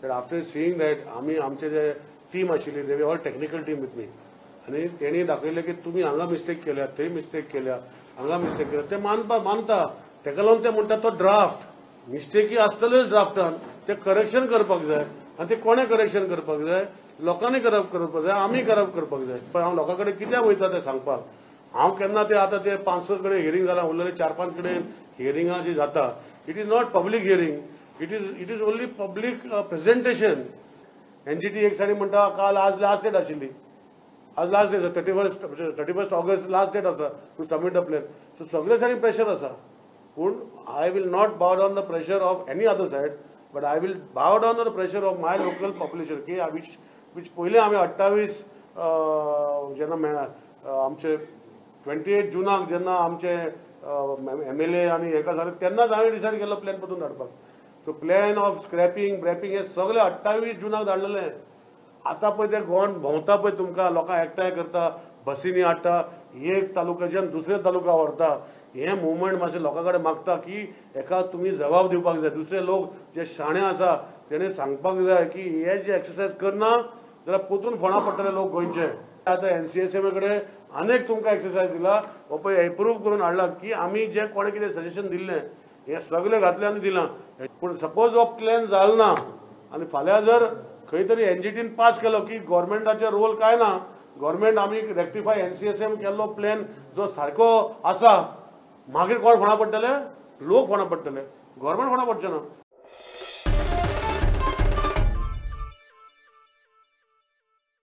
That after seeing that आमी आमचे जे team आशिल्ली, they all technical team with me, आनी तेणी दाखयलें की तुमी हांगा मिस्टेक केल्या, थंय मिस्टेक केल्या, हांगा मिस्टेक केल्या. ते मानपा मानता, तेका लागून ते म्हणटा तो ड्राफ्ट मिस्टेकी आसतल्योच ड्राफ्टान, ते करेक्शन करपाक जाय. आनी ते कोणें करेक्शन करपाक जाय? लोकांनी करप करपाक जाय, आमी करप करपाक जाय. पण हांव लोकां कडेन कित्याक वयता तें सांगपाक, हांव केन्ना ते आतां ते 5-6 कडेन हियरींग जालां, उरलेले 4-5 कडेन हियरिंगां जी जाता, it is not public hearing, it is only public presentation. NGT एक सायडीन म्हणटा काल आज लास्ट डेट आशिल्ली, आज लास्ट डेट आसा, 31 August last date आसा to submit the plan. So सगळे सायडीन प्रेशर आसा, पूण I will not bow down the pressure of any other side, but I will bow down the pressure of my local population की which पयलीं आमी 28 जेन्ना आमचे 28 जुनाक जेन्ना आमचे MLA आनी हेका जालें तेन्नाच हांवें डिसायड केल्लो प्लॅन परतून धाडपाक. सो प्लॅन ऑफ स्क्रॅपिंग ब्रॅपिंग हे सगळे 28 जुनाक धाडलेले. आतां पळय ते गोवन भोंवता पळय, तुमकां लोकांक एकठांय करता, बसींनी हाडटा, एक तालुक्याच्यान दुसऱ्या तालुका व्हरता. हें मुवमेंट मातशें लोकां कडेन मागता की हेका तुमी जबाब दिवपाक जाय. दुसरे लोक जे शाणे आसा तेणे सांगपाक जाय की हे जे एक्सरसायज करना जाल्यार परतून फोंडा पडटले लोक गोंयचे. आतां NCSMA कडेन अनेक तुमकां एक्सरसायज दिला, हो पळय एप्रूव करून हाडला की आमी जे कोणें कितें सजेशन दिल्लें हें सगळें घातलें आनी दिलां. पूण सपोज हो प्लॅन जालो ना आनी फाल्यां जर खंय तरी NGTन पास केलो की गव्हर्मेंटाचो रोल काय ना, गव्हर्मेंट आमी रेक्टिफाय NCSM केल्लो प्लॅन जो सारको आसा, मागीर कोण फोंडा पडटले? लोक फोंडा पडटले, गव्हर्मेंट फोंडा पडचें ना.